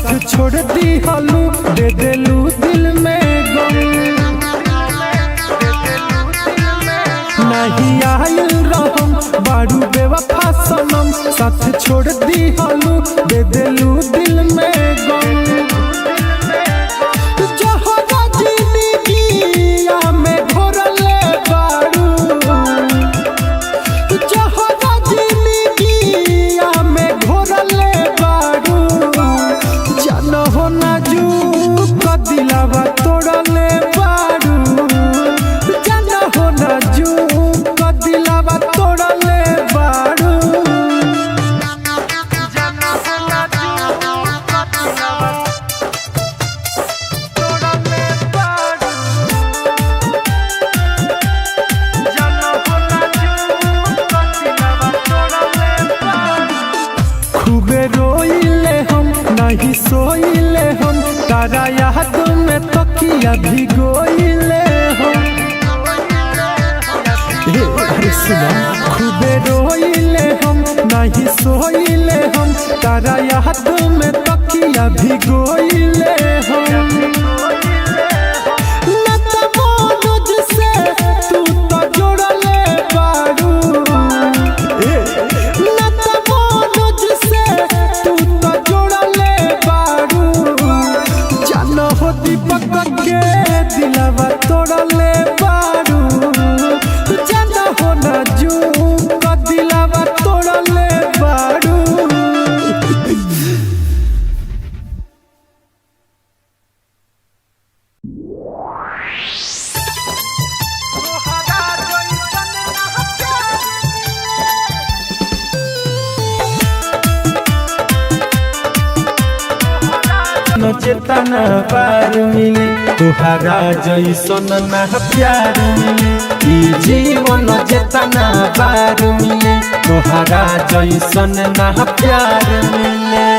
साथ छोड़ दी हलू दे देलू दिल में गम। नहीं आयल रहम बारू बेवफा सनम, साथ छोड़ दी हलू दे देलू दिल में गम। जहरा जिंदगिया में घोरले बारू, जहरा जिंदगिया में घोरले बारू। जान हो नाजू दिलावा तोड़ले बारू, जान हो नाजू दिलावा तोड़ले बारू। खूबे रोइले हम नहीं सोइले हम, तारा याद में तकिया भिगोइले हम। ए, अरे सुना, खूबे रोइले हम नहीं सोइले हम, तारा याद में तकिया भिगोइले हम। न त मनोज से तू तो जोड़ले बारू, ए, न त मनोज से तू तो जोड़ले बारू। जान हो दीपक के दिलवा तोड़ले बारू, जान हो नाजू दिलवा तोड़ले बारू। चेतना पार मिले तुहरा जैसन ना प्यार मिले, ई जीवन चेतना पार मिले तुहरा जैसन ना प्यार मिले।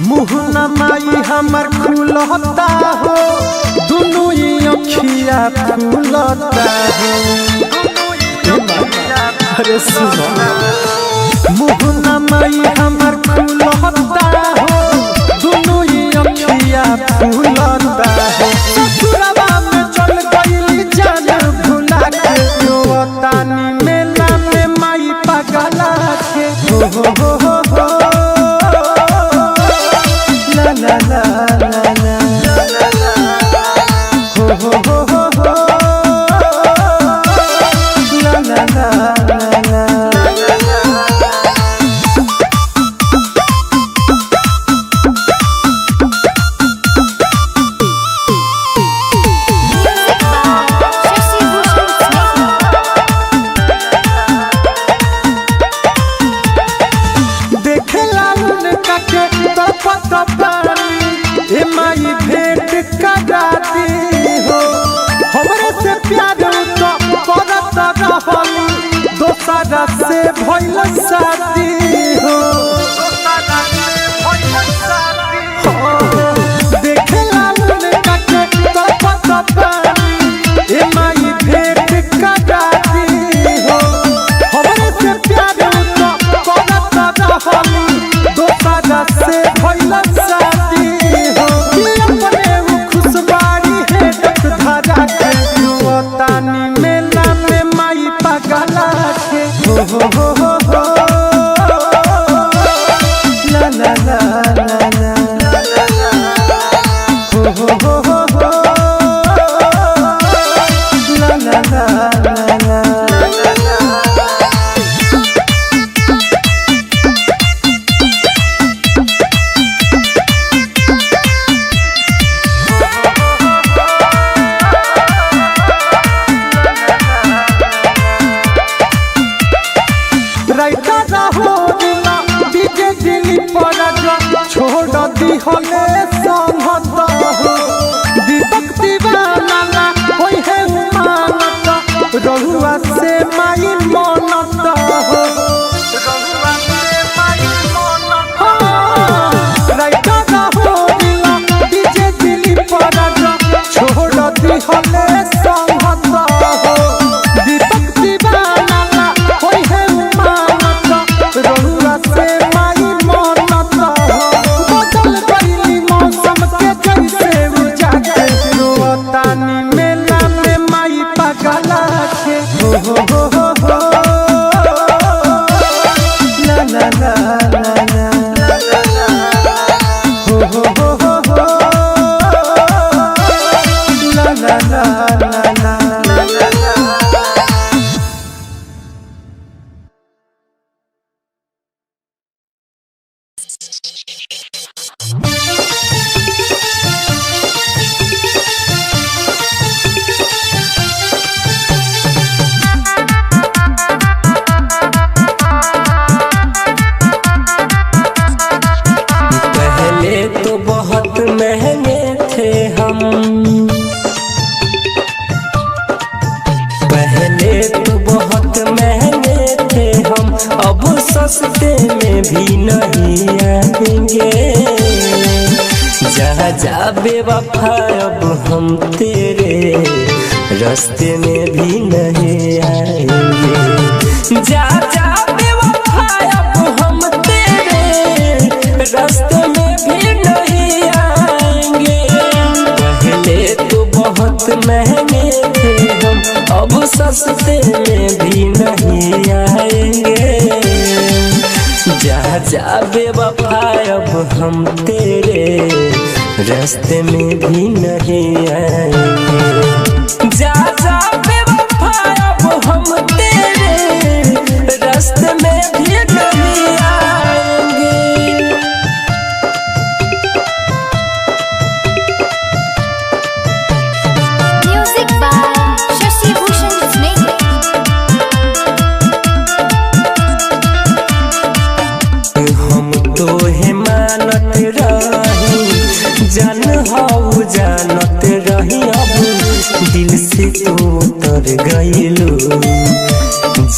मुँह न माई हमर खुलता हो, दुनू अखिया फूलता हो। अरे सुनो, मुँह न माई हमर खुलता हो, दुनू अखिया फूलता हो। ससुरवा में चल गइली जान भुला के, रोतानी मेला में माई पगला के। हो हो हो हो हो, ला ला ला ला ला, हो हो हो हो हो, ला ला ला ला ला। Music by Shashi Bhushan Sneha. देखेला उनका के तड़पत पानी, ए माई भेंट करा दी हो। हमरे से प्यार तो करत रहली, दोसरा से भइल शादी हो। देखेला उनका के तड़पत पानी, ए माई भेंट करा दी हो। हमरे से प्यार तो करत रहली, दोसरा से भइल शादी हो। कि अपने उ खुशबारी है डक धरा के, रोतानी मेला में माई पगला के। हो हो हो हो हो, रहुआ से माई मनत हो। हाँ, राइटर होरिला डीजे दिलीप राजा छोड़ दिहले संगत हो। दीपक दीवाना ला होई है उमानत, रहुआ से माई मनत हो। बदल गईली मौसम के जैसे उजागे, रोतानी मेला में माई पगला के। हो हो हो हो हो, ला ला ला ला ला, हो हो हो हो हो, ला ला ला ला ला। पहले तो बहुत महंगे थे हम, पहले तो बहुत महंगे थे हम, अब सस्ते में भी नहीं आएंगे। जा जा बेवफा अब हम तेरे रास्ते में भी नहीं आएंगे। जा जा बेवफा अब हम तेरे रास्ते में भी नहीं आएंगे। पहले तो बहुत महंगे थे हम, अब सस्ते में भी नहीं आएंगे। जा जा बेवफा अब हम तेरे रास्ते में भी नहीं आएंगे। जा जा बेवफा अब हम तेरे रास्ते में भी नहीं आएंगे। Music by Shashi Bhushan Snake. हम तो हे मानत रही, जान हऊ जानत रही, अब दिल से तो उतर गईलू।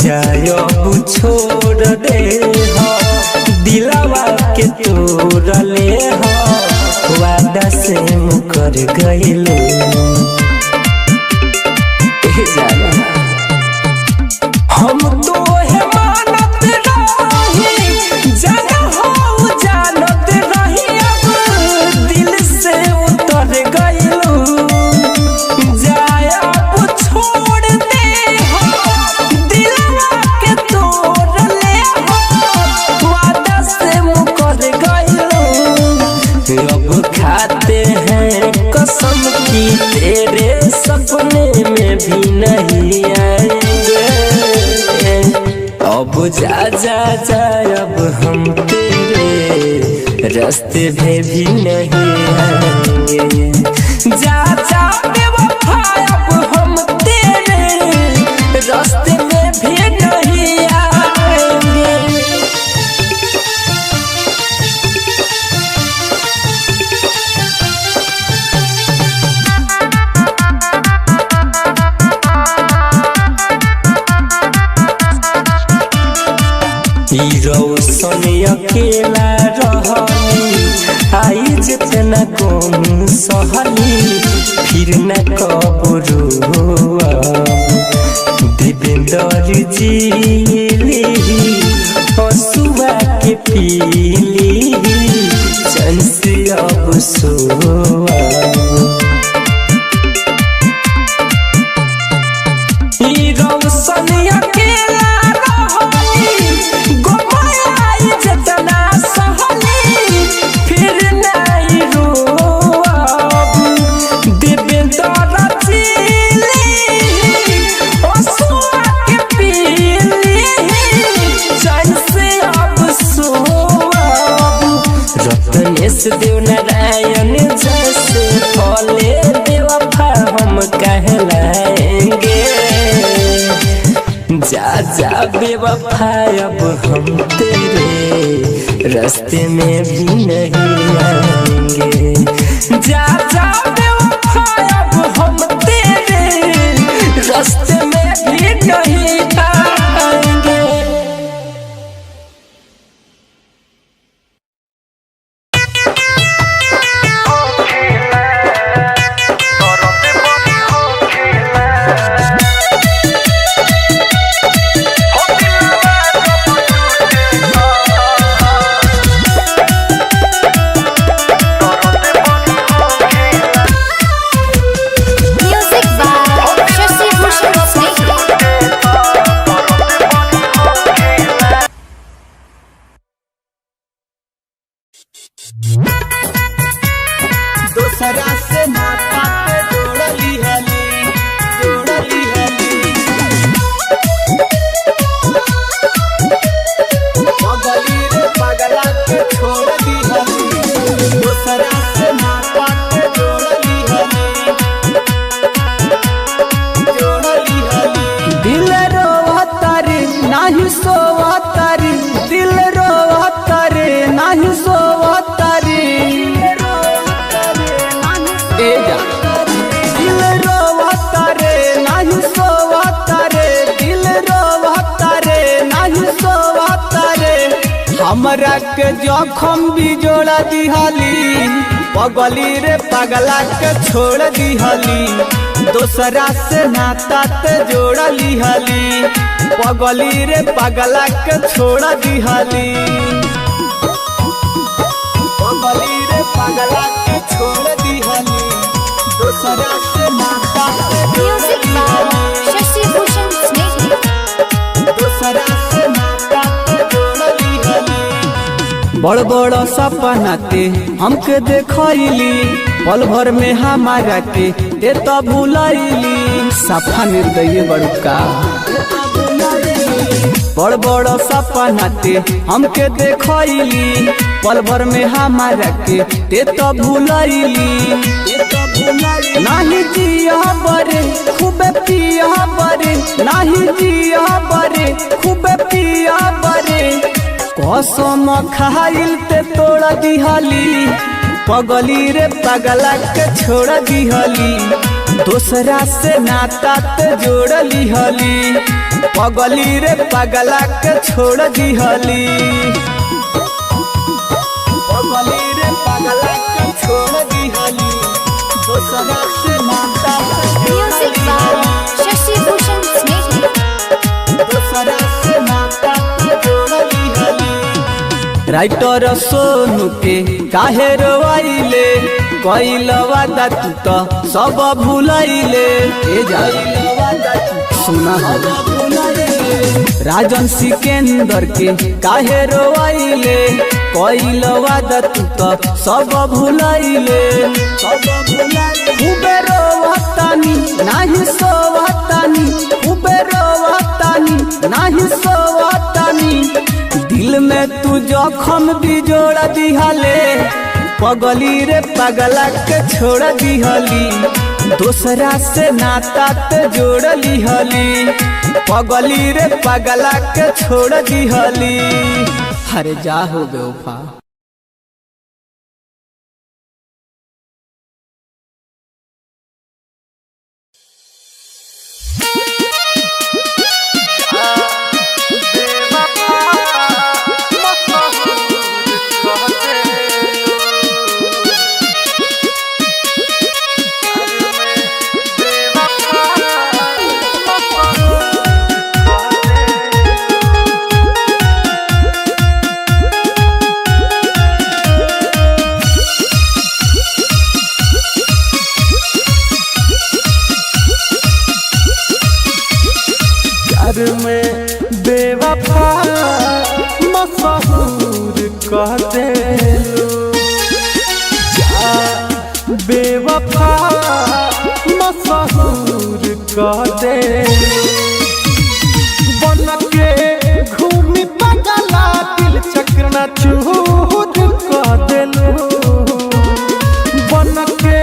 जाय अब छोड़ दे हो, दिलावा के तोड़ ले हो, वादा से मुकर गईलू। ए जाना हम तो हे मानत रही, जान हो जानत रही, अब दिल से उतर गईलू। जाय अब छोड़ दे हो, दिलवा के तोड़ ले हो, वादा से मुकर गईलू। अब खाते हैं कसम की तेरे सपने में भी नहीं आएंगे। अब जा जा जा अब हम तेरे रास्ते में भी नहीं आएंगे। जा जा बेवफा अब हम तेरे रास्ते में भी नहीं आएंगे। ई रौशन अकेला रहनी, आई जितना कम सहली, फिर न कब रोअब। देवेंद्र जी हसुआ के पीली, चैन से अब सोअब। ई रौशन अकेला रहली, गोमाई जतना सहली, फिर नहीं रोअब। देवेंद्र जीली, हंसुआ के पीली, चैन से अब सोअब। रत्नेश देव नारायण जैसे फले बेवफा हम कहलाएंगे। जा जा बेवफा अब हम तेरे रास्ते में भी नहीं आएंगे। जा जा बेवफा अब हम तेरे रास्ते में भी हमरा के जखम भी जोड़ा दिहली, पगली रे पगला के छोड़ दिहली, दोसरा से नाता ते जोड़ लिहली, पगली रे पगला के छोड़ दिहली, पगली रे पगला के छोड़ दिहली, दोसरा से नाता ते जोड़ Music by लिहली, Shashi Bhushan Snehil. दोसरा से नाता ते जोड़ लिहली। बड़ बड़ सपना ते हमके देखैली, पल भर में हमारा के ते तो भूलैली, सफा निर्दयी बड़का। बड़ बड़ सपना ते हमके देखैली, पल भर में हमारा के ते तो भूलैली, नाही जिया बरे खूबे पिया बरे, नाही जिया बरे खूबे पिया बरे, कसम खाइल ते तोड़ दिहली, पगली रे पगला के छोड़ दिहली, दोसरा से नाता ते जोड़ लिहली, पगली रे पगला के छोड़ दिहली, पगली रे पगला के छोड़ दिहली, दोसरा से नाता ते जोड़ Music by लिहली, Shashi Bhushan Snehil. दोसरा से नाता ते जोड़ लिहली। राइटर सोनू के काहे रोआइले, कइल वादा तू तो सब भूलैले, ए जा सुना हो। राजन सिकंदर के काहे रोआइले, कइल वादा तू तो सब भूलैले, खूबे रोवतानी नाही सोवतानी, खूबे रोवतानी नाही सोवतानी, दिल में तू जखम भी जोड़ दिहले, पगली रे पगला के छोड़ दिहली, दोसरा से नाता ते जोड़ लिहली, पगली रे पगला के छोड़ दिहली। अरे जा हो बेवफा। प्यार में बेवफा मशहूर कहते जा बेवफा मशहूर कहते बन के घूमी पगला दिल चकना चूर कह देलू, बन के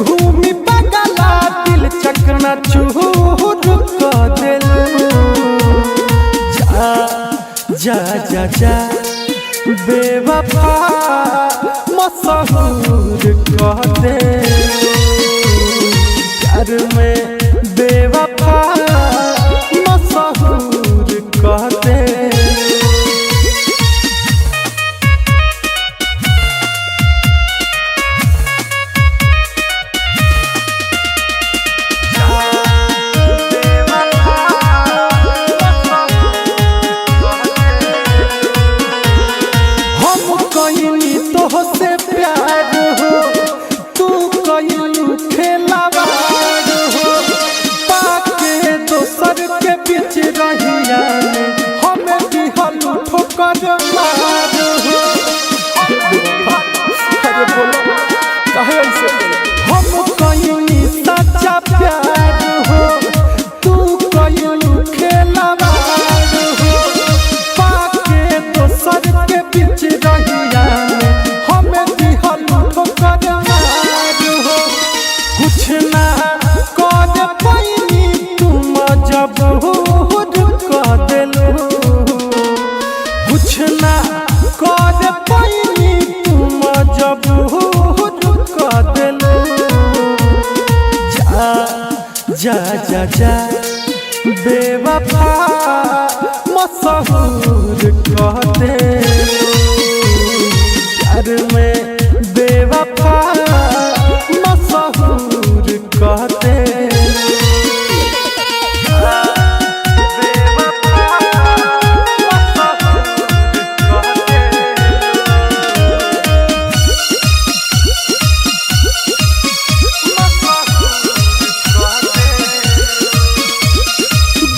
घूमी पगला दिल चकना चूर कह देलू। जा जा जा जा बेवफा मशहूर कह दे, प्यार में बेवफा मशहूर कह दे। हम कहीं तोह से प्यार हो, तू कहीं खेलावाड़ हो, पाके दोसर के बीच रहिया में हमें दिहल ठोकर मार हो। अरे बोलो काहे ऐसे? हम कहीं सच्चा प्यार हो, तू कहीं खेलावाड़ हो, पाके दोसर के बीच रहिया में हमें दिहल ठोकर मार हो। कुछ ना कर पैनी तुम मजबूर कर देलू, कुछ ना कर पैनी तुम मजबूर कर देलू। जा जा जा जा बेवफा मशहूर कह दे। प्यार में बेवफा मशहूर कह देलू।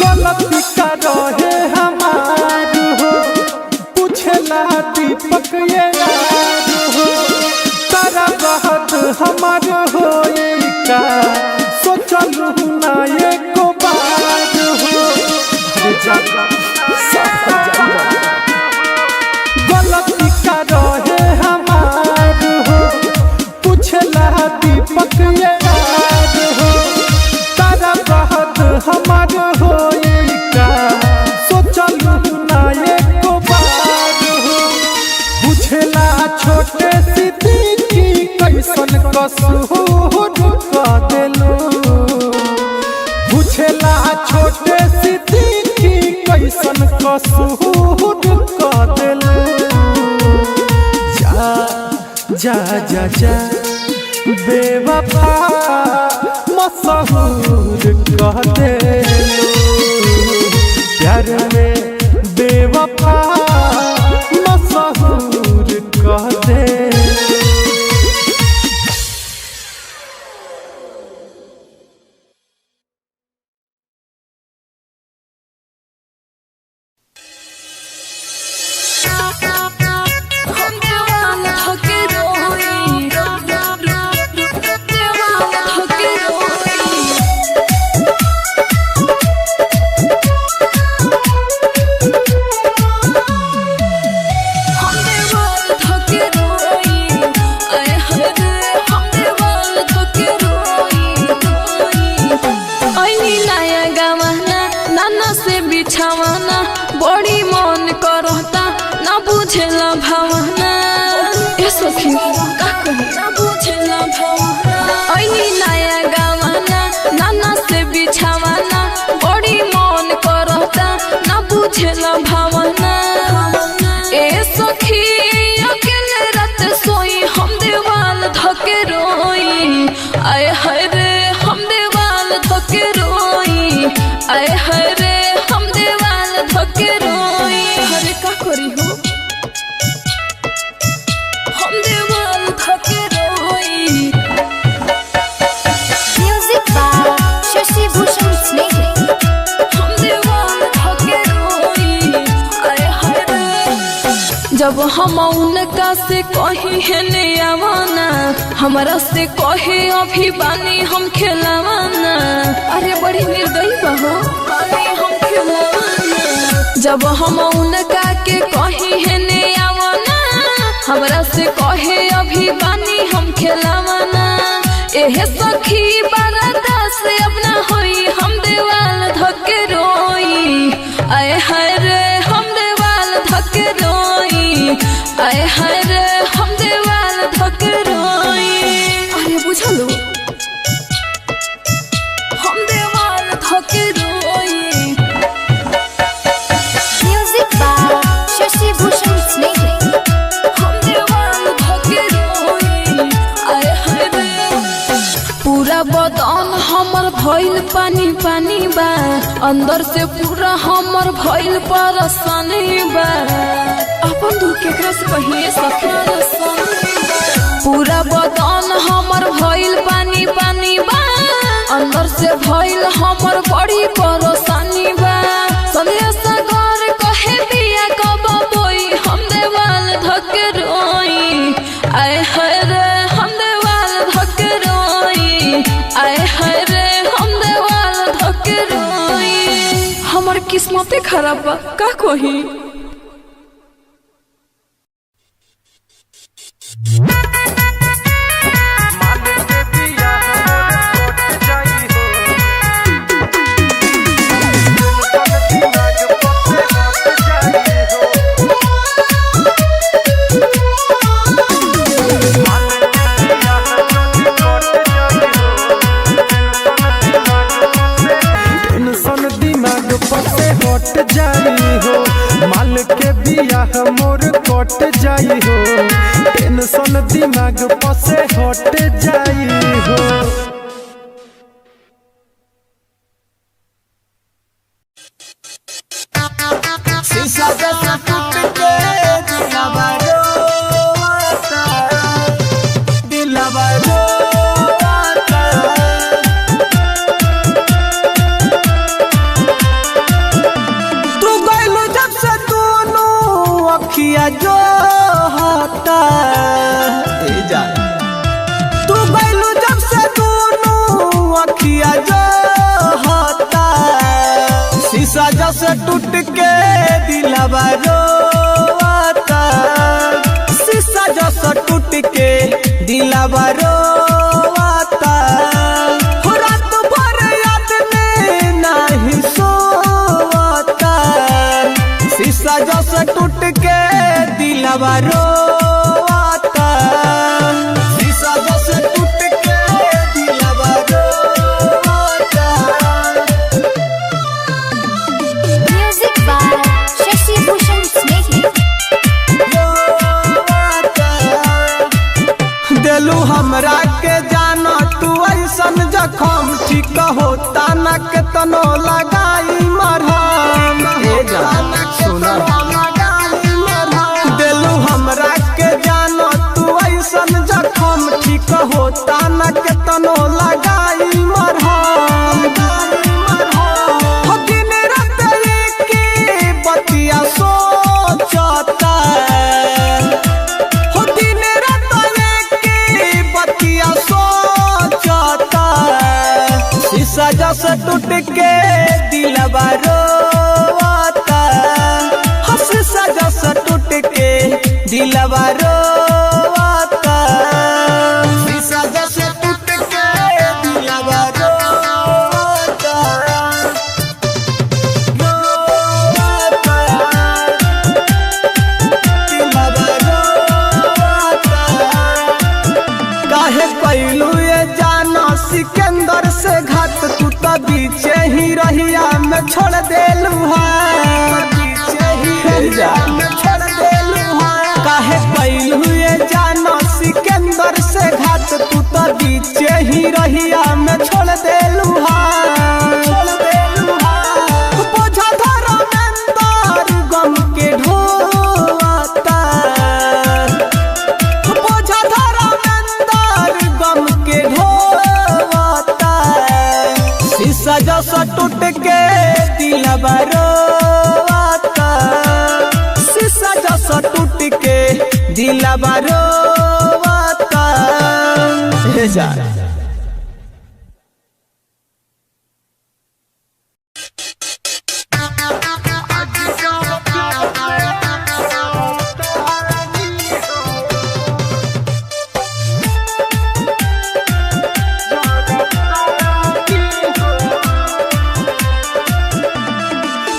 गलती का रहे हमार हो, पूछला दीपक ये यार हो, तारा बात हमार हो का सोचलू ना एको बार हो। अरे जा साफ कर जा। गलती का रहे हमार हो, पूछला दीपक ये यार हो, तारा बात हमार हो का सोचलू ना एको बार हो। पूछला छोटे सिद्दीकी कैसन कसूर कह देलू, पूछला छोटे सिद्दीकी कैसन कसूर कह देलू। जा जा जा जा बेवफा मशहूर कह देलू, प्यार में बेवफा मशहूर कह देलू। हम देवाल धके रोई, देवाल धके रोई। हम देवाल धके रोई, आए हाय रे, हम देवाल धके रोई, रोई। ऐनी नया गवाना, नाना से बिछावाना, बड़ी मन करता ना बुझेला भावना। ए सखी का कही ना बुझेला भावना। ऐनी नया गवाना, नाना से बिछावाना, बड़ी मन करता ना बुझेला भावना। ए सखी अकेले रात सोई, हम देवाल धके रोई, आए हाय रे, हम देवाल धके रोई, आए हाय रे, हम देवाल धके रोई। अरे का करी हो, हम देवाल धके रोई। म्यूजिक बाय शशि भूषण स्नेही। हम देवाल धके रोई, आए हाय रे। जब हम उनका से कही है ने आवाना, हमरा से कहे अभी बानी हम खेलावाना। अरे बड़ी निर्दयी बहो, बानी हम खेलावाना। जब हम उनका के कही है ने आवाना, हमरा से कहे अभी बानी हम खेलावाना। एहे सखी बरादा से अपना होई, हम देवाल धके रोई, आए हाय रे, हम देवाल धके रोई, आए हाय रे, हम देवाल धके रोई। अरे बुझलो, हम देवाल धके रोई। म्यूजिक बाय शशि भूषण स्नेही। हम देवाल धके रोई, आए हाय रे। पूरा बदन हमर भइल पानी पानी बा, अंदर से पूरा हमर भइल परेशानी बा। अपन दुख केकरा से कहिए सखी। पूरा बदन हमर भइल पानी पानी बा, अंदर से भइल हमर बड़ी परेशानी बा। संध्या सागर कहे बिया कब बोई, हम देवाल धके रोई, आए हाय रे, हम देवाल धके रोई, आए हाय रे, हम देवाल धके रोई। हमर किस्मते खराब बा, का कही। टेंशन दिमाग पर से हट जाई हो, माल के बियाह मोर कट जाई हो। टेंशन टेंशन दिमाग पसे हट जाई हो। शीशा जैसा टूट के दिलवा रोता, दिलवा रोता। तू गइलू जब से दोनों अखिया जो होता, ए जा। तू गइलू जब से दोनों अखिया जो होता, शीशा जैसे टूट के दिलवा रोता, शीशा जैसे टूट के दिलवा रोता। हो रात भर याद में नहीं सोता, शीशा जैसे टूट के दिलवा रोता, शीशा जैसे टूट के दिलवा रोता। Music by Shashi Bhushan Snehi. देलू हमरा के जाना तू ऐसन जखम, ठीक होता न केतनो लगाई मरहम। देलू हमरा के जाना तू ऐसन जखम, ठीक होता न केतनो लगाई मरहम। हो दिन रात के बतिया सोचता, हो दिन रात के बतिया सोचता, शीशा जैसे टूट के दिलवा रोता, हो शीशा जैसे टूट के दिलवा रोता, शीशा जैसे टूट के दिलवा रोता, रोता। काहे कैलू ये जाना सिकंदर से घात, तू तो बीचे ही रहिया में छोड़ देलू है, बीचे ही रहिया में छोड़ देलू है। काहे कैलू ये जाना सिकंदर से घात, तू तो बीचे ही रहिया में छोड़ देलू है, छोड़ देलू है। बोझा धर्मेंद्र गम के ढोता, बोझा धर्मेंद्र गम के ढोता, शीशा जैसा टूट के दिलवा रोता, शीशा जैसा टूट के दिलवा रोता। हे जा।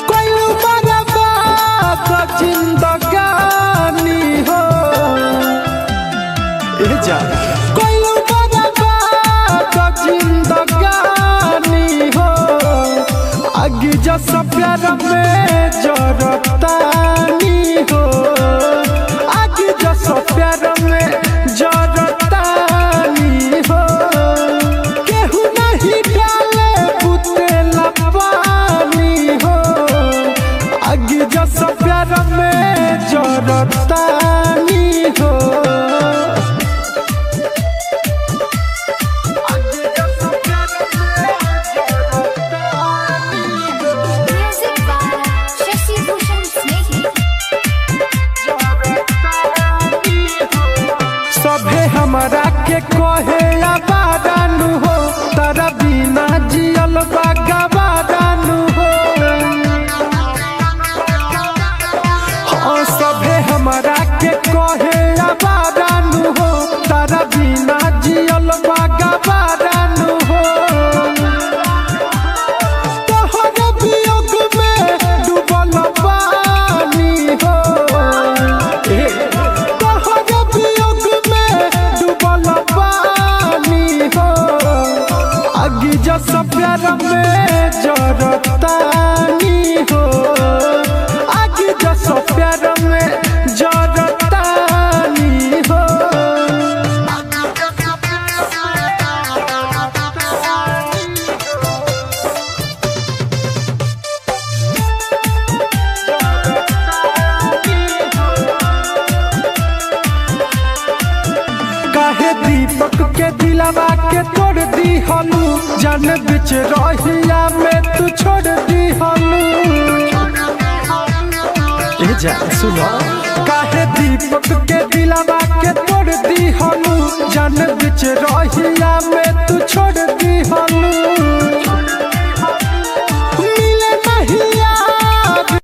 कोइलू बर्बाद जिंदगानी हो, ए जा। कोइलू बर्बाद जिंदगानी हो, आग जैसा प्यार में जरतानी हो, आग जैसा प्यार में जरतानी हो। केहू नहीं डाले पुतेला पानी हो, आग जैसा प्यार में जरतानी हो। आग जैसा प्यार में जरतानी हो। Music by Shashi Bhushan Snehi. सभे हमरा के कहे आबादानु हो, तारा बिना जियल बा गवादानु हो। हाँ, सभे हमरा के कहे आबादानु हो, तारा बिना जियल बा गवादानु हो। तोहर वियोग में डूबल पानी हो, तोहर वियोग में डूबल पानी हो, आग जैसा प्यार में जरतानी हो, आग जैसा प्यार में जरतानी हो। दीपक के दिलवा के तोड़ दी हलू, जान बिच रहिया में तू छोड़ दी हलू। ए जा सुनो, काहे दीपक के दिलवा के तोड़ दी हलू, जान बिच रहिया में तू छोड़ दी हलू। मिले नहीं यार।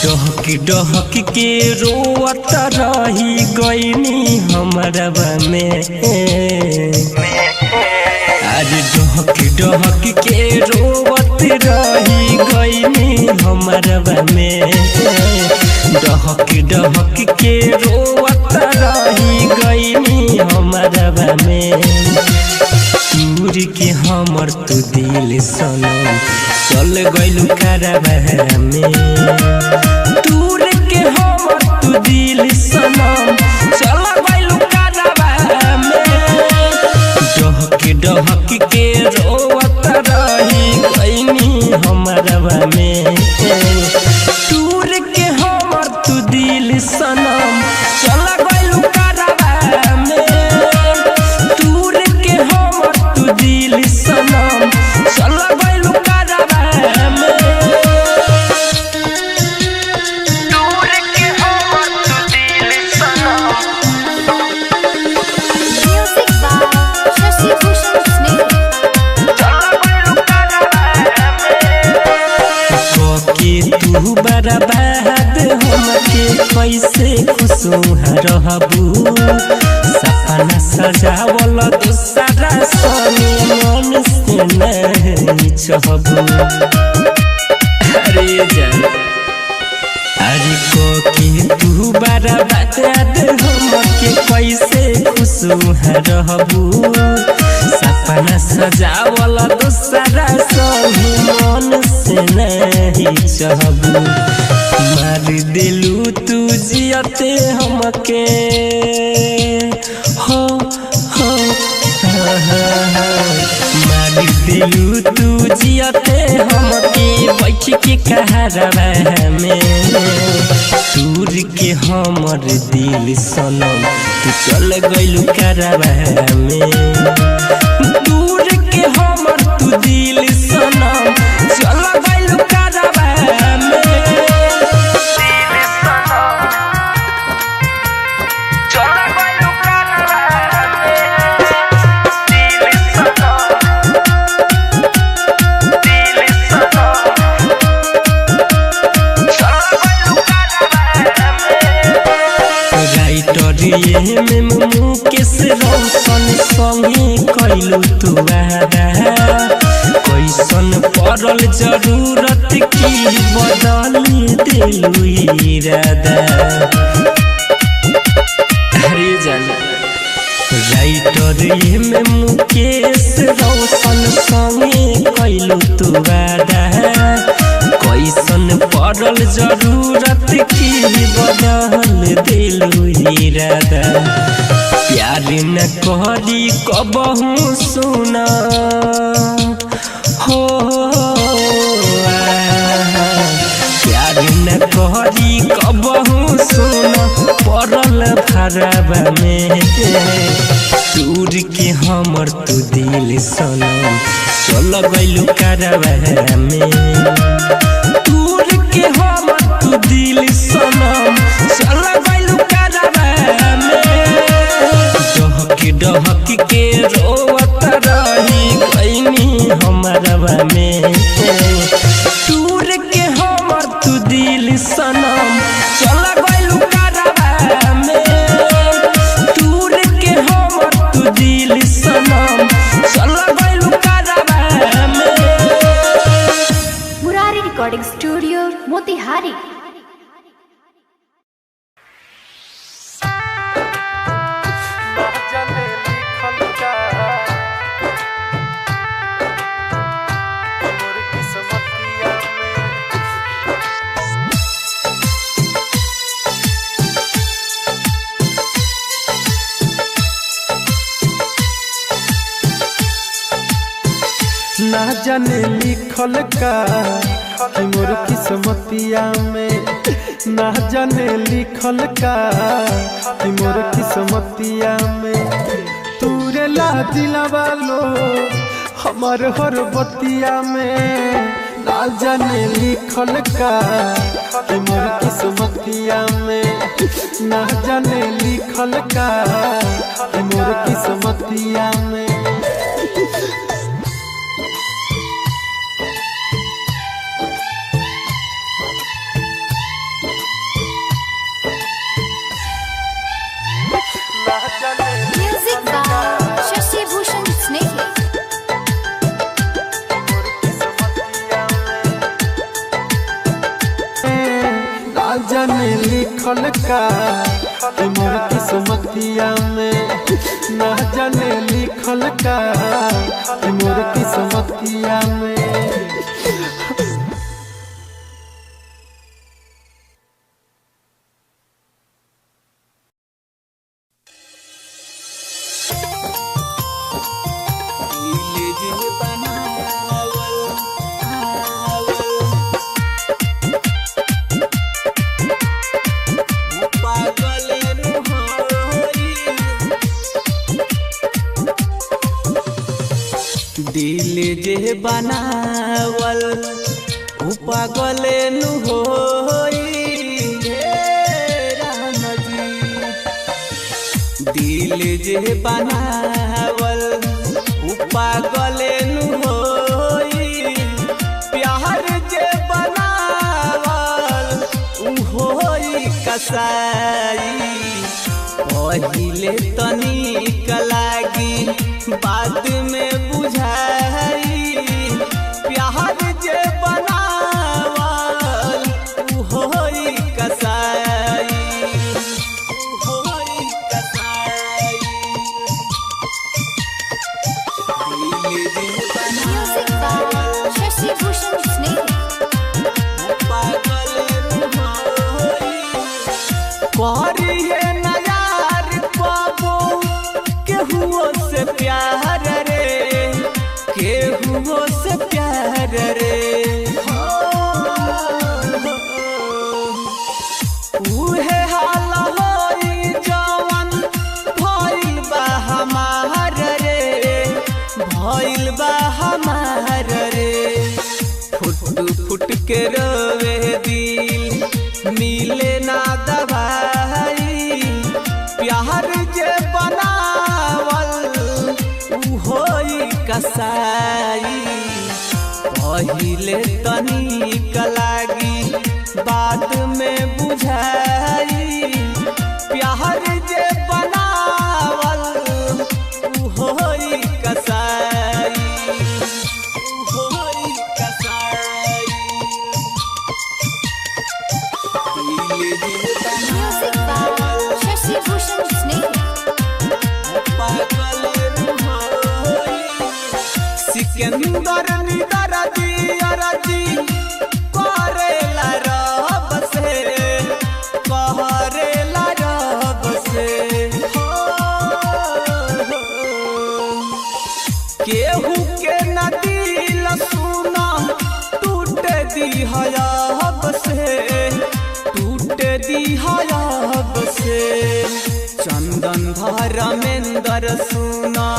डहक डहक के रोअत रही गईनी हमरवा में। अरे डहक डहक के रोअत रही गईनी हमरवा में। डहक डहक के रोअत रही गईनी हमरवा में। दूर के हमर तू दिल सनम चल गइलू कारवा में। दूर के हमर तू दिल सनम चल गइलू कारवा में। डहक डहक के रोवत रही गइनी हमरवा में। दूर के हमर तू दिल सनम चल गइलू कारवा में। दूर के हमर तू दिल सनम चल गइलू कारवा में। Music by Shashi Bhushan Snehi. के तू बर्बाद हमके कैसे खुश रहबू। सपना सजावल दूसरा सने मन से नहीं चहबू। अरे जान अरे को के तू बर्बाद हमके कैसे खुश रहबू। सपना सजावल दूसरा सने मन से नहीं चहबू। मार दिलू तू जियते हमके हो हो हा, हा, हा। मार दिलू तू जियते हमके बैठ के कहरवा में। दूर के हमर दिल सनम तू चल गइलू करवा में। दूर के हमर तू दिल सनम चल गइलू करवा में। राइटर ये में मुकेश रोशन संगे कैलू तू वादा। कैसन पड़ल जरूरत की बदल दिलू इरादा। अरे जाना राइटर ये में मुकेश रोशन संगे कैलू तू वादा। कैसन पड़ल जरूरत की बदल दिलू इरादा। प्यार न करी कबहू सुना हो, प्यार न करी कबहू सुना पड़ल भरवा में। दूर के हमर तू दिल सनम चल गइलू कारवा में। दूर के हमर तू दिल सनम चल गइलू कारवा में। डहक डहक के रोवत रही गइनी हमरवा में। दूर के हमर तू दिल सनम चल गइलू कारवा में। दूर के हमर तू दिल सनम चल गइलू कारवा में। Murari Recording Studio, Motihari. जाने लिखल का मोरा ना जाने लिखल का कि मोर किस्मतिया में, ना जाने लिखल का कि मोर किस्मतिया में। तूरे ला दिलवा लो हमार हर बतिया में, ना जाने लिखल का कि मोर किस्मतिया में, ना जाने लिखल का कि मोर किस्मतिया में। Music by Shashi Bhushan Snehi. ना जाने लिखल का कि मोर किस्मतिया में, ना जाने लिखल का कि मोर किस्मतिया में। दिल जे बनावल उ पागल नु होई हे राम जी। दिल जे बनावल उ पागल नु होई, प्यार जे बनावल उ होई कसाई। पहिले तनिक लागी बाद में बुझाई, प्यार जे बनावल उ होई कसाई, उ होई कसाई। दिल जे Music by Shashi Bhushan Snehi. पागल होई करिए न यार बाबू केहुओ से प्यार रे, केहुओ से प्यार रे। उहे हाल होई जवन भइल बा हमार रे, भइल बा हमार रे। फुट फुट के रोवे दिल मिले ना दवाई, प्यार जे बनावल उ होई कसाई। पहिले तनिक लागी बाद में बुझाई, प्यार जे बनावल उ होई कसाई, उ होई कसाई। Music by Shashi Bhushan Snehi. Sikandar निदर दियरजी करेला रब से, करेला रब से। हो, केहू के न दिल सुना टूट दिहब से, टूट दिहब से। चंदन धर्मेंद्र सुना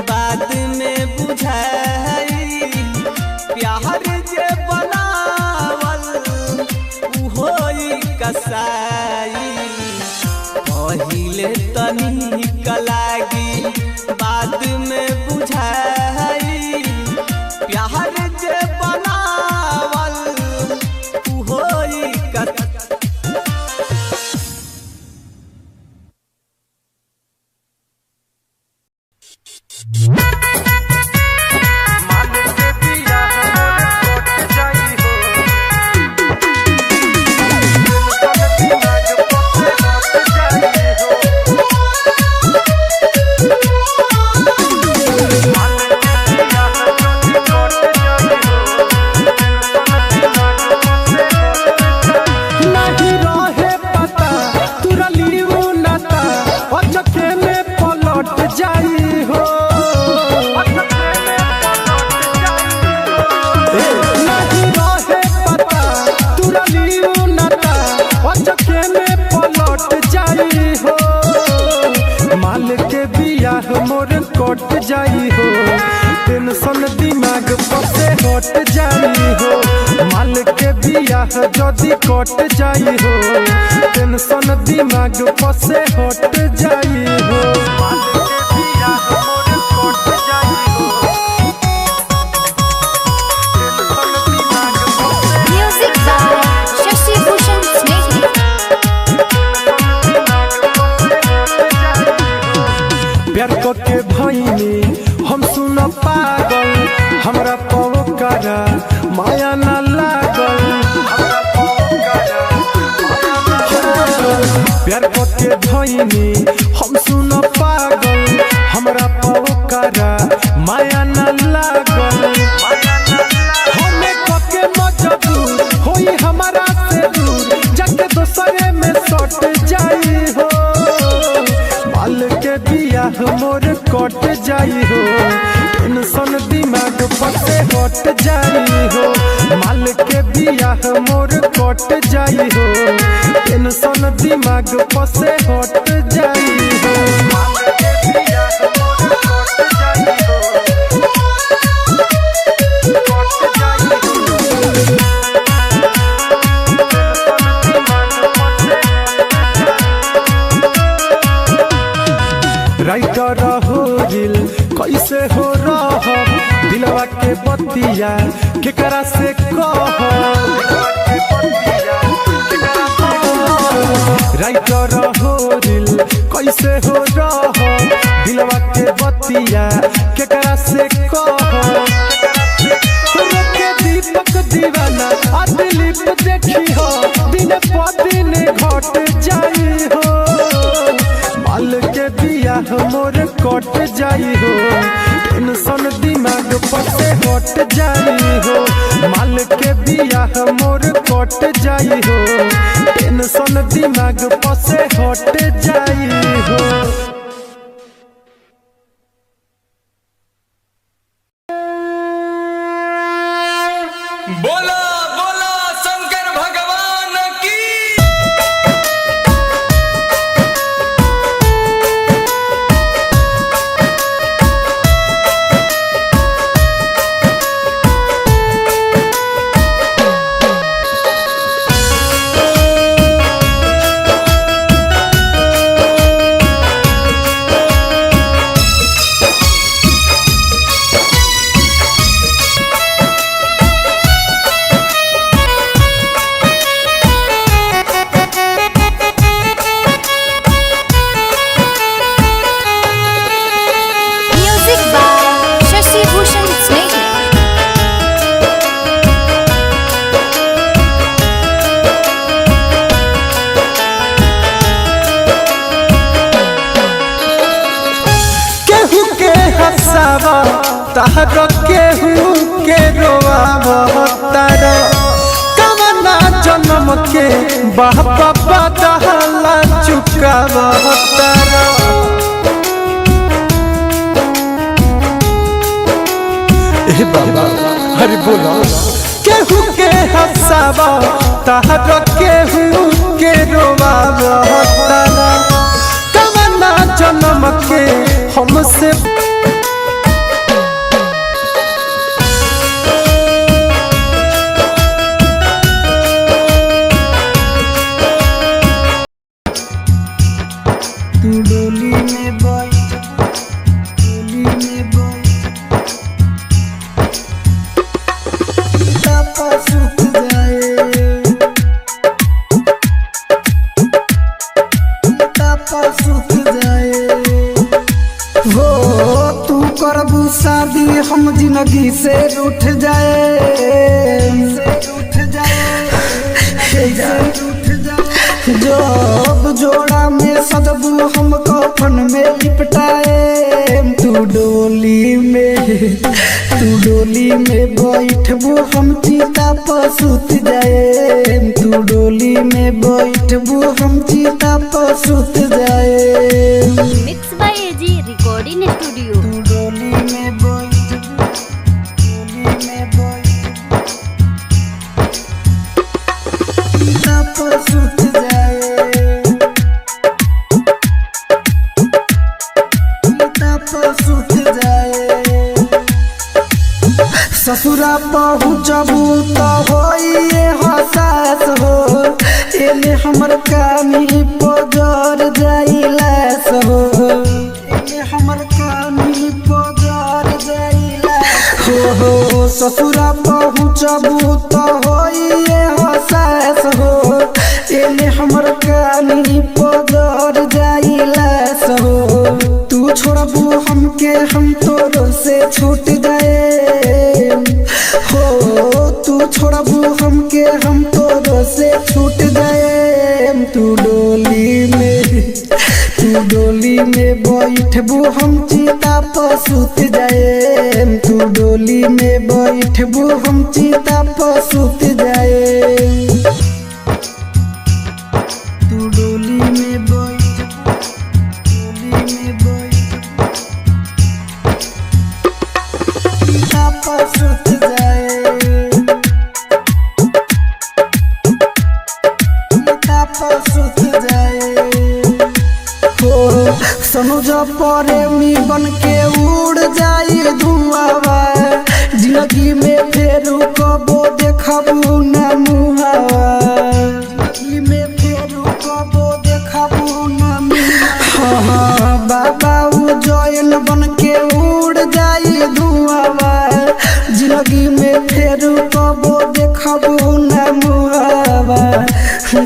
बाद में बुझाई, प्यार जे बनावल उ होई कसाई। पहिले तनिक लागी बाद में बुझाई, प्यार जे बनावल उ होई कसाई। नहीं रहे पता तुरली नाता अचके में पलट जाई हो। बियाह मोर कट जाई हो, टेंशन दिमाग पर से हट जाई हो। माल के बियाह जदी कट जाई हो, टेंशन दिमाग पर से हट जाई हो। माल के बियाह मोर कट जाई हो, टेंशन दिमाग पर से Music by Shashi Bhushan Snehi. प्यार के भैनी हम सुन पागल, हमरा पवकारा माया ना लागल। प्यार के भैनी हम सुन पागल, हमरा पवकारा माया ना लागल। हमें कके मजबूर होई हमारा से दूर, जाके दोसरे में सट जाई हो। माल के बियाह मोर कट जाई हो, टेंशन दिमाग पर से हट जाई हो। माल के बियाह मोर कट जाई हो, टेंशन दिमाग पर से हट जाई हो। माल के बियाह मोर कट जाई हो, कट जाई हो। राइटर हो दिल कैसे हो रह, दिलवा के बतिया केकरा से कह। राइटर हो दिल कैसे हो रह, दिलवा के बतिया केकरा से कह। रोके दीपक दीवाना आ दिलीप देखी हो, दिन प दिन घट जाई हो। माल के बियाह मोर कट जाई हो, टेंशन दिमाग पर से हट जाई हो। माल के बियाह मोर कट जाई हो, टेंशन दिमाग पर से हट जाई हो। बोला बोला शंकर भगवान की। Music by Shashi Bhushan Snehi. केहू के हंसावा तार, केहू के रोआवा तार, कवना जन्म के बाप बदहला चुकावा तार। ए बाबा अरे बोला, केहू के हंसावा तार, केहू के रोआवा तार, कवना जन्म के हमसे। तू डोली में बैठ, डोली में बैठ, पापा सुत जाए, पापा सुत जाए। हो तू करबू शादी हम जिंदगी से रूठ जाए, रूठ जाए, रूठ जाए। जब जोड़ा में सजबू हम कफन में लिपटाए। तू डोली में, तू डोली में बैठबू हम चिता पर सुत जाए। तू डोली में बैठबू हम चिता पर सुत जाए। Mix by AG recording studio. तू डोली में बैठबू, डोली में बैठबू, चिता पर सुत जाए। चिता पर सुत जाए। ससुरा पहुँचबू त होइए हसास हो, एने हमर कानी पजर जाइलास हो, एने हमर कानी पजर जाइलास हो। हो ससुरा पहुँचबू त होइए हसास हो, एने हमर कानी पजर जाइलास हो। तू छोड़बू हमके हम तोरो से छूट जाए हो, तू छोड़बू हमके हम तोरो से छूट जाए। तू डोली में, तू डोली में बैठबू हम चिता पर सुत जाए। तू डोली में बैठबू हम चिता पर सुत जाए। तू डोली में बैठबू, डोली में बैठबू चिता पर सुत जाए। चिता पर सुत जाए हो। सनुज प्रेमी बन के उड़ जाई धुआवा, जिंदगी में फेरू कबो देखबू न मुहावा, जिंदगी में फेरू कबो देखबू न मुहावा। हाँ बाबा उ जयन बन के उड़ जाई धुआवा, जिंदगी में फेरू कबो देखबू न मुहावा।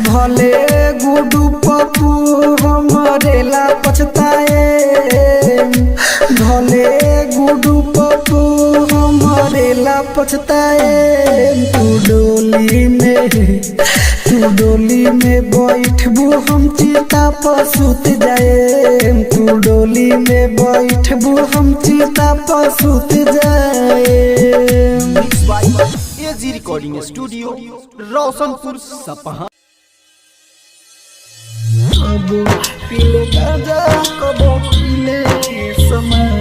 भले गुडू पप्पू हमरे ला पछताए, भले गुडू पप्पू हमरे ला पछताए। तू डोली में, तू डोली में बैठबू हम चिता पर सुत जाए। तू डोली में बैठबू हम चिता पर सुत जाए। AG recording studio Roshanpur Sapaha. कबो पीले गाजा कबो पीले समय।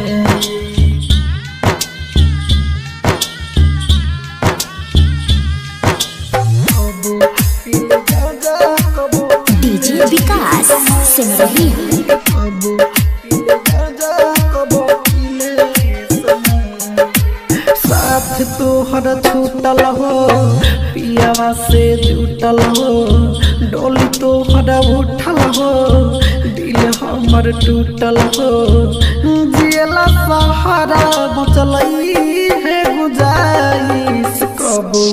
कबो पीले गाजा कबो डीजे विकास सिमरही। कबो पीले गाजा कबो पीले समय। साथ तोहर छूटल हो, पियावा से जुटल हो, डोली तोहर उठल हो, दिल हमर टूटल हो। जियला सहारा बचल है गुजाइश, कबो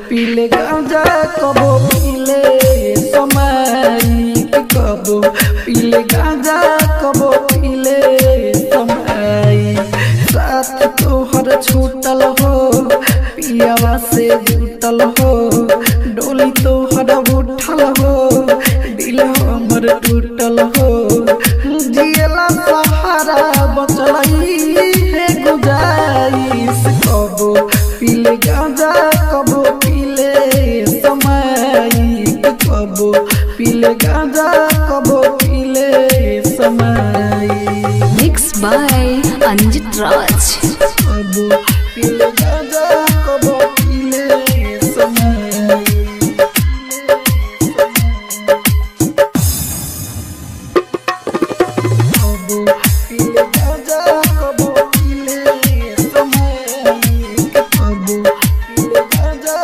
पीले गांजा कबो पीले समय, कबो पीले गांजा कबो पीले समय। साथ तोहर छूटल हो, पियावा से जुटल हो, डोली तोहर उठल हो, दिल हमर टूटल हो। जियला सहारा बचल है गुजाइश, कबो पीले गांजा कबो पीले समय, कबो पीले गांजा कबो पीले समय। मिक्स बाय अंजित राज। कबो पीले गांजा कबो पीले समय। कबो पीले गांजा कबो पीले समय, कबो पीले गांजा।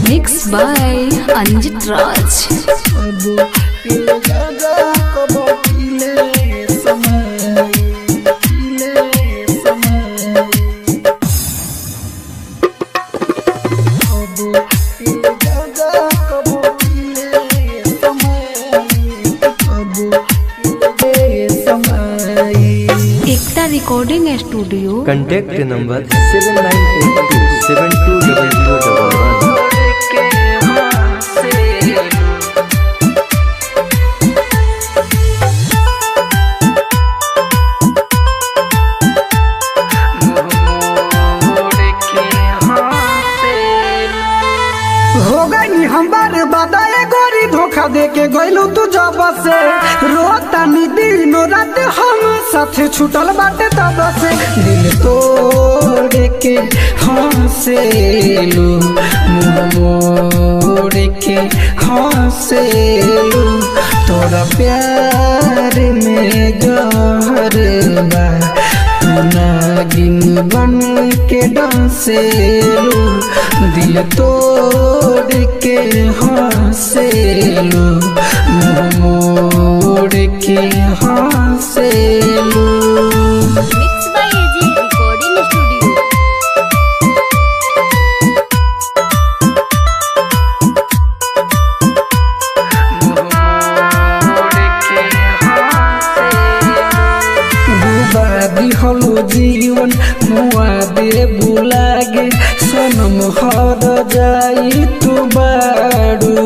मिक्स बाय अंजित राज। कबो पीले गांजा कबो पीले समय, पीले समय। कबो पीले गांजा कबो पीले समय, कबो पीले समय। Ekta recording studio. Contact number 7982720011. हो गई हम बार बादाए गोरी धोखा दे के गइलू तू जब से, रोता नी दिनो रात हम साथ छूटल बाटे तब से। दिल तोड़ के हंसेलू, मुंह मोड़ के हंसेलू, तो तोरा प्यार में जहर बा, तू नागिन बन के डसेलू, दिल तोड़ के हंसेलू, मुँह मोड़ के हंसेलू। Mix by AG recording studio. डूबा दिहलो जीवन मुआ दे बुलागे, सनम हर जाई तू बाड़ू,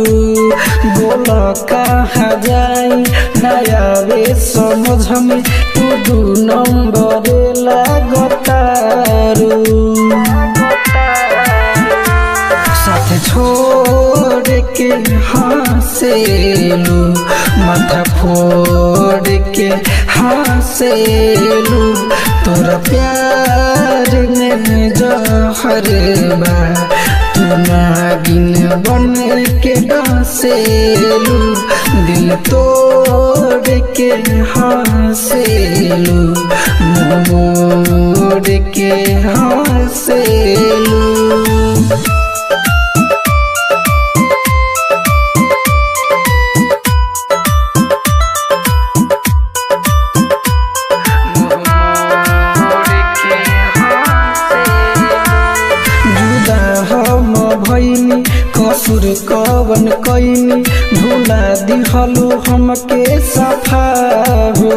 बोल कहाँ जाई नया रे समझ में, तू दू नंबर लागतारू। साथ छोड़ के हंसेलू, माथा फोड़ के हंसेलू, तोरा प्यार में जहर बा, तू नागिन बन के डसेलू, दिल तोड़ के हंसेलू, मुँह मोड़ के हंसेलू। जुदा हम भइनी कसूर कवन कइनी, भुला दिहलु हमके सफा हो,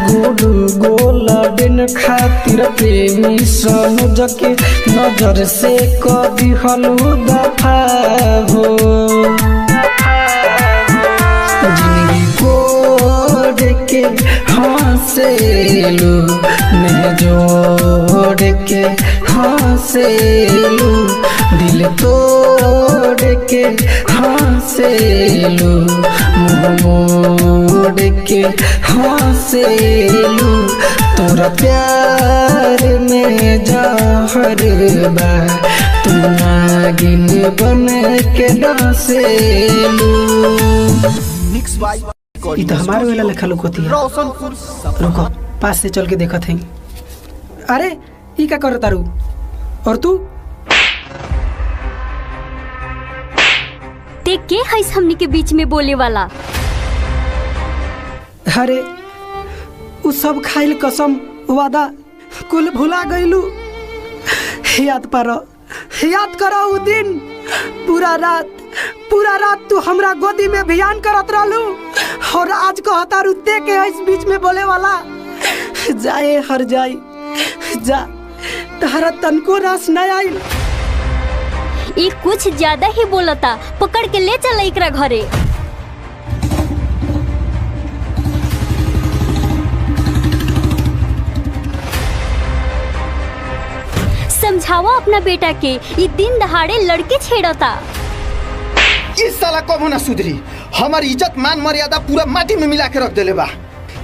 गुडु गोल्डन खातिर प्रेमी सनुज के नजर से क दिहलु दफा हो। जिंदगी कोड़ के हंसेलू, नेह जोड़ के हंसेलू, दिल तोड़ के हंसेलू, मुँह मोड़ के हंसेलू, तोरा प्यार में जहर बा, तू नागिन बन के डसेलू। मिक्स बाय ई तो हमारे वाला लेखा लुकोती है। रोशनपुर। रुको, पास से चल के देखत हई। अरे ई का करत तारू? और तू ते के हईस हमनी के बीच में बोले वाला? अरे उ सब खाइल कसम वादा कुल भुला गइलू। याद पार, याद करो उ दिन, पूरा रात तू हमरा गोदी में भियान करत रहलू, और आज कहतारू ते के हईस बीच में बोले वाला। जाए हर जाई जा, तहरा तनको रास न आइल। ई कुछ ज्यादा ही बोलता, पकड़ के ले चल एकरा घरे। समझावा अपना बेटा के, ई दिन दहाड़े लड़के छेड़ता। इस साला कबो ना सुधरी, हमार इज्जत मान मर्यादा पूरा माटी में मिला के रख देले बा।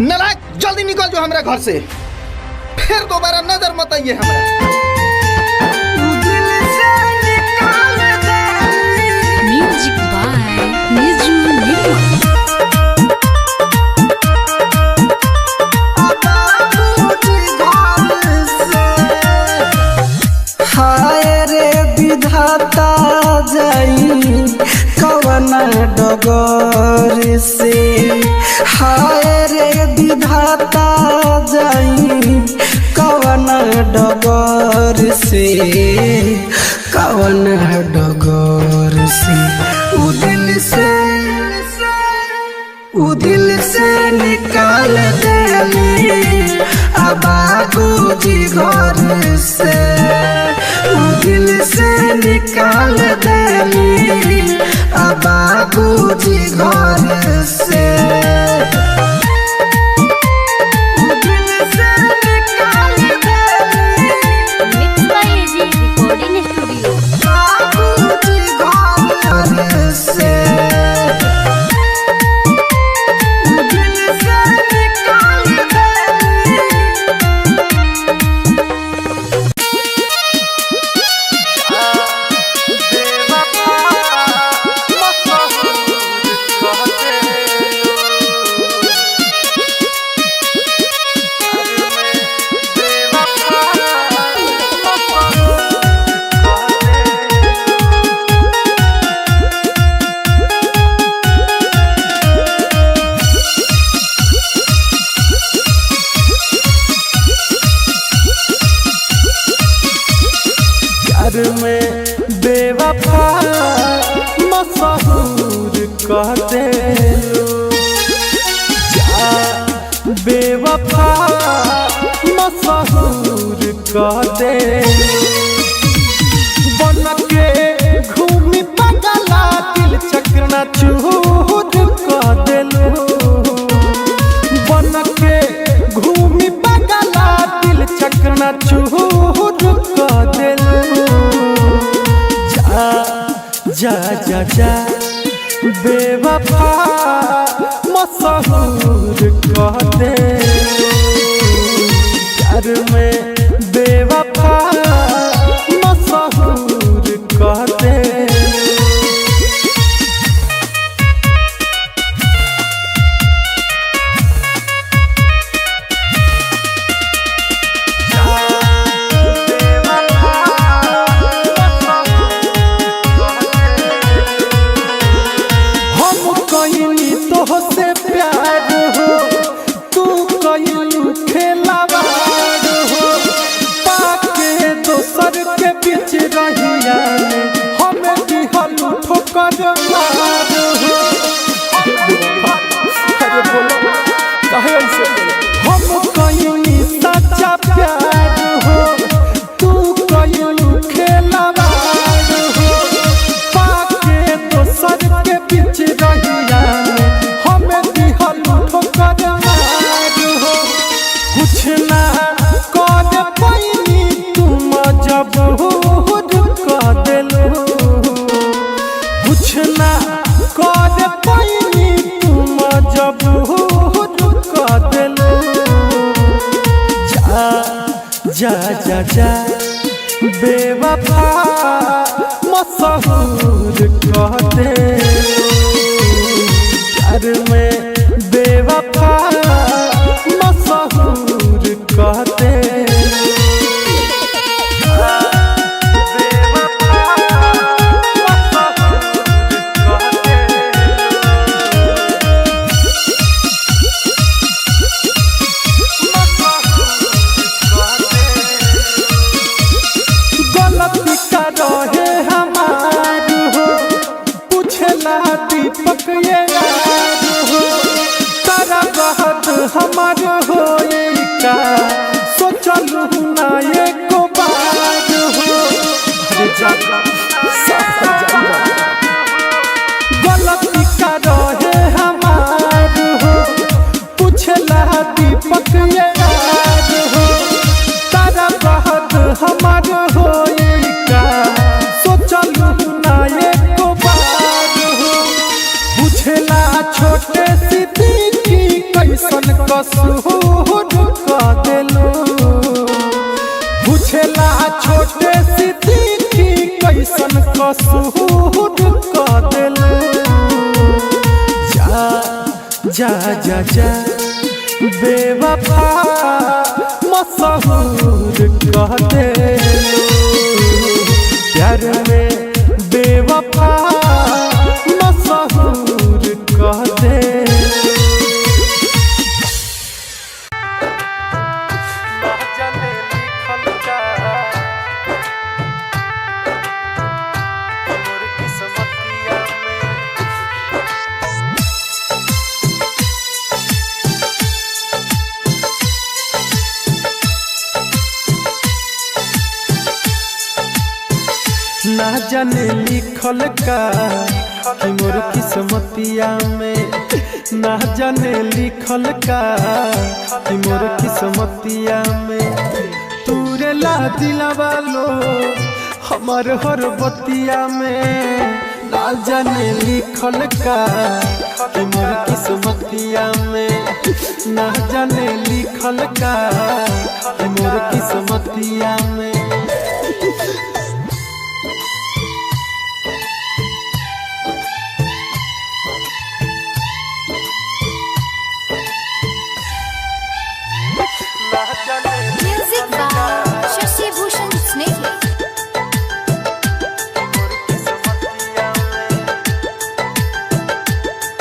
नालायक, जल्दी निकल जो हमरा घर से, फिर दोबारा नजर मत आइए हमरा। म्यूजिक बाय निजू निर्मल। हाय रे विधाता जाई कवन डगर से, हाय रे विधाता जाई कवन डगर से, कवन डगर से, उ दिल से, उ दिल से निकाल देली बाबूजी घर से, उ दिल से निकाल देली बाबूजी घर से। Mix by AG recording studio. बाबूजी घर से। प्यार में बेवफा मशहूर कह देलू। जा बेवफा मशहूर कह देलू। बन के घूमी पगला दिल चकना चूर कह देलू। बन के घूमी पगला दिल चकना चूर कह देलू। जा जा जा जा बेवफा मशहूर कह देलू। प्यार में बेवफा मशहूर कह देलू। हम कहीं तोह से प्यार हो, तू कहीं खेलावार हो। पाके दोसर के बीच रहिया में हमें दिहल ठोकर मार हो। अरे बोलो काहे ऐसे? हम कहीं सच्चा प्यार हो, तू कहीं खेलावार हो। पाके दोसर के बीच रहिया में हमें दिहल ठोकर मार हो। कुछ ना कर पैनी तुम मजबूर कह देलू। कुछ ना कर पैनी तुम मजबूर कह देलू। जा जा जा जा बेवफा मशहूर कह देलू। प्यार में बेवफा मशहूर कह देलू। गलती का रहे हमार हो, पूछला दीपक ये यार हो। तारा बात हमार हो का सोचलू ना एको बार हो। अरे जा साफ कर जा। गलती का रहे हमार हो, पूछला दीपक ये यार हो। तारा बात हमार हो का सोचलू ना एको बार हो। पूछला छोटे सिद्दीकी कैसन कसूर कह देलू। पूछला छोटे सिद्दीकी कैसन कसूर कह देलू। जा जा जा जा बेवफा मशहूर कह देलू। प्यार में बेवफा मशहूर कह देलू। ना जाने लिखल का कि मोर किस्मतिया में, ना जाने लिखल का कि मोर किस्मतिया में। तूरे ला दिलवा लो हमार हर बतिया में, ना जाने लिखल का कि मोर किस्मतिया में, ना जाने लिखल का कि मोर किस्मतिया में।